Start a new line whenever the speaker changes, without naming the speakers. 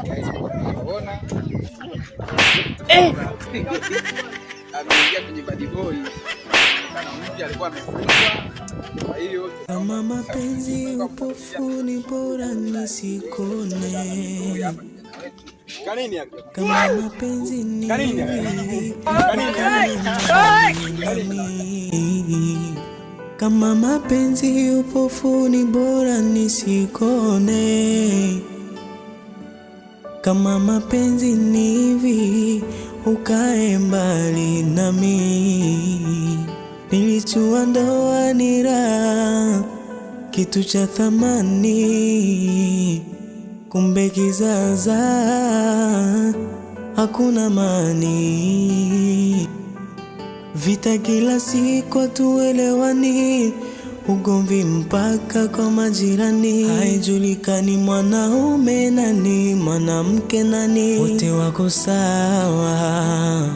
Guys, mnaona ameingia kwenye bad boy kana mpya alikuwa amefungwa. Kwa hiyo
Kama mapenzi upofu ni bora nisikone.
Kanini hapa?
Kama mapenzi ni hivi, nami. Kama mapenzi upofu ni bora nisikone. Kama mapenzi ni hivi, ukae mbali nami. Nilijua ndoa ni raha, kitu cha thamani, kumbe kizaza hakuna amani. Vita kila siku hatuelewani, ugomvi mpaka kwa majirani. Haijulikani mwanaume nani, mwanamke nani, wote wako sawa.